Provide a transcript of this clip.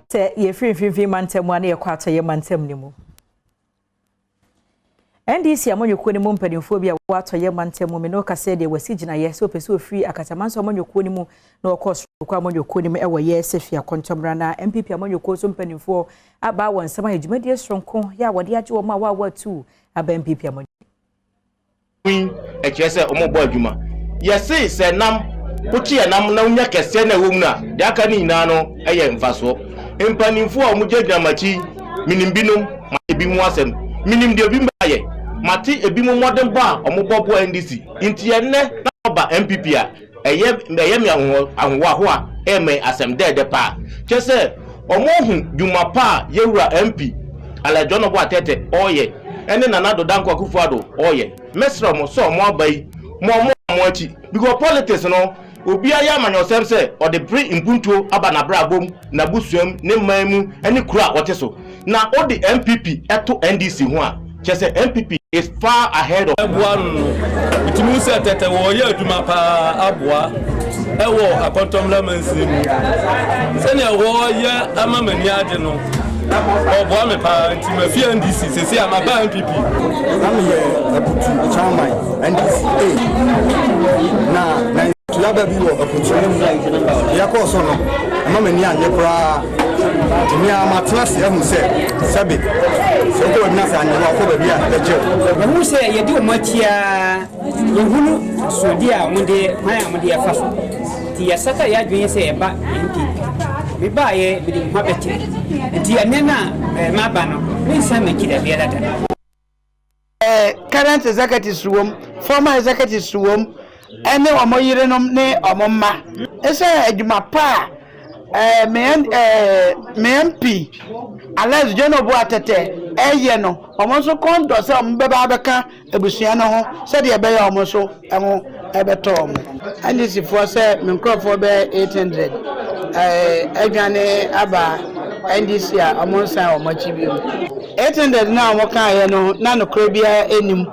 Sɛ yɛfiri Mfimfini Mantam a na yɛkɔ Atɔeɛ Mantam no mu. NDC amanyɔkuo no mu mpanimfoɔ bi a wɔwɔ Atɔeɛ Mantam mu me ne wo kasa deɛ wɔasi gyinaeɛ sɛ wɔpɛ sɛ wɔfiri Akatamanso amanyɔkuo no mu na wɔkɔ Soroko amanyɔkuo no mu wɔ yɛ Sefwi Akɔntɔmmra na NPP amanyɔkuo nso mpanimfoɔ aba wɔn nsam ayɛ dwumadie soronko yɛ a wɔde agye wɔn a wɔawo atuu aba NPP amanyɔkuo yi ɛkyerɛ sɛ wɔrebɔ adwuma. Yɛse sɛ nam, wokye ɛnam na wonya kɛseɛ na ɛwɔ mu no a, deɛ aka no nyinaa no yɛ mfasoɔ. Mpanimfoɔ a wɔgyinagyina m'akyi yi, menim binom, mate ebinom asɛm. Menim deɛ ebinom ayɛ. Mate ebinom mmɔdenbɔ a wɔbɔ boa NDC. Nti ɛnnɛ na wɔba NPP a, Ɛyɛ ɛyɛ me ahohoahoa ɛyɛ me asɛm dɛɛdɛ paa. Kyerɛ sɛ wɔahu dwuma pa a yɛwura MP Alex John Obo Atete ɔreyɛ ɛne Nana Addo Dankwa Akufo Addo ɔreyɛ. Mɛsrɛ wɔn sɛ wɔn aba yi mo wɔn wɔn akyi because politics no obiara yɛ amanyɔsɛm sɛ ɔde pere mpuntuo aba n'abrabɔ mu, n'abusua mu, ne man mu ɛne kuro a ɔte so. Na wode NPP to NDC ho a, kyerɛ sɛ NPP is far ahead of. Ɛboa no no, metumi hu sɛ tɛtɛ wɔreyɛ adwuma paa aboa ɛwɔ Akɔntɔmmra mansini mu. Sɛnea wɔreyɛ ama m'ani agye no, ɔboa me paa nti mafi NDC sɛsi a maba NPP. Na meyɛ Aputu Chairman NDC A na na ntuaba bi wɔ Aputu. Deɛ ɛkɔɔ so no, ɛma m'ani annye koraa. Nti me ara matena ase ahu sɛ, sɛbe, sɛ wokɔ baabi na sɛ anyɛ wo a, wokɔ baabi a ɛbɛgye wo. Yɛhu sɛ yɛdi wɔn akyi ara, yɛhunu asoɔden a wɔde, kwan a wɔde ɛfa so. Nti yɛsakra yɛn adwene sɛ yɛba NPP. Mebaeɛ, mede me ho abɛkyɛ. Nti ɛnnɛ no a maba no, mensan m'akyi dabiara da. Current executives wom, former executives wom, ɛne wɔn yerenom ne wɔn mma. Esiane adwuma pa a me me MP Alex John Obuah Tetteh reyɛ no, wɔn nso kɔn dɔ sɛ wɔbɛba abɛka abusua no ho sɛdeɛ ɛbɛyɛ a wɔn nso ho bɛtɔ wɔn. NDC foɔ sɛ me nkorɔfoɔ bɛyɛ 800 adwane aba NDC a wɔn nsan wɔn akyi bio. 800 no a wɔkaeɛ no na nokorɛ biara nni mu.